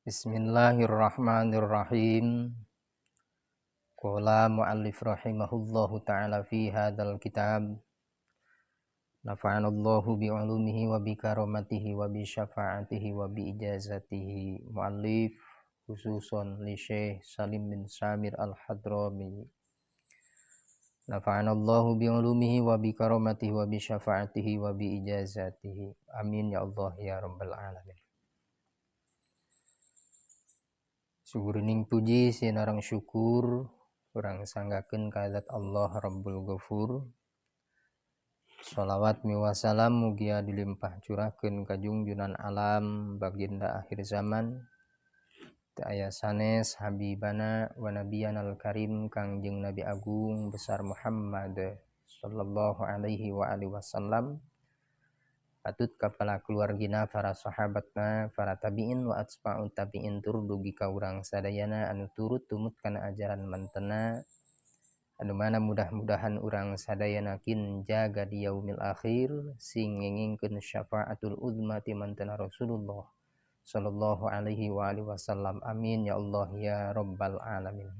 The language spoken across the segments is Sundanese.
Bismillahirrahmanirrahim. Qala muallif rahimahullahu ta'ala fi hadzal kitab. Nafa'anallahu bi'ulumihi wa bi karamatihi wa bi syafa'atihi wa bi ijazatihi. Muallif khususon li Syekh Salim bin Samir Al-Hadrami. Nafa'anallahu bi'ulumihi wa bi karamatihi wa bi syafa'atihi wa bi ijazatihi. Amin ya Allah ya rabbal alamin. Sugurining puji sinareng syukur urang sanggakeun ka zat Allah Rabbul Ghafur. Shalawat miwa salam mugia dilimpah curahkeun ka jungjunan alam baginda akhir zaman. Teu aya sanes habibana wa nabiyanal karim Kangjeng Nabi Agung besar Muhammad sallallahu alaihi wa alihi wasallam. Patut kapala keluargina, para sahabatna, para tabi'in wa atsba'ut tabi'in tur dugi ka urang sadayana anu turut tumut kana ajaran mantena anu mana mudah-mudahan urang sadayana kin jaga di yaumil akhir sing ngengingkeun syafaatul uzma ti mantena Rasulullah sallallahu alaihi wa alihi wasallam. Amin ya Allah ya rabbal alamin.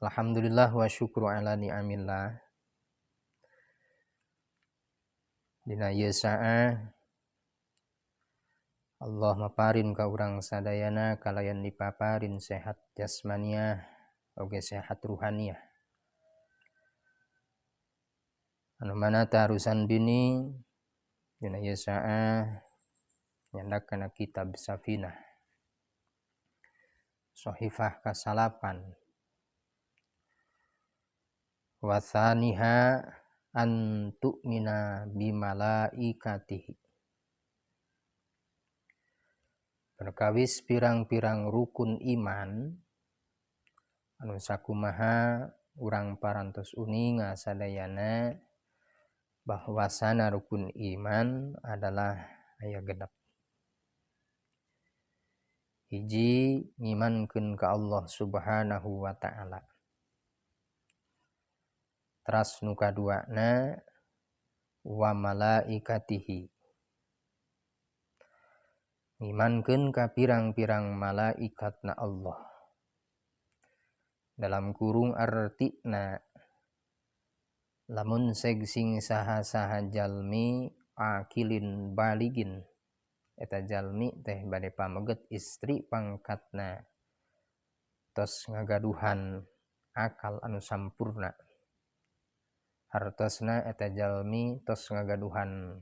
Alhamdulillah wa syukru ala ni'amillah. Dina ieu saah Allah maparin ka urang sadayana kalayan dipaparin sehat jasmaniah oge sehat ruhaniah. Anu mana tarusan bini dina ieu saah nyandak kana kitab Safinah Sahifah kasalapan wasaniha an tu'mina bimalaikatihi. Perkawis pirang-pirang rukun iman anu sakumaha urang parantos uninga sadayana bahwasana rukun iman adalah aya genep. Hiji, ngimankeun ka Allah Subhanahu wa ta'ala. Teras nu kaduana wa malaikatihi, ngimankeun ka pirang-pirang malaikatna Allah. Dalam kurung artina lamun seg sing saha-saha jalmi akilin baligin, eta jalmi teh bade pameget istri pangkatna tos ngagaduhan akal anu sampurna. Hartosna eta jalmi tos ngagaduhan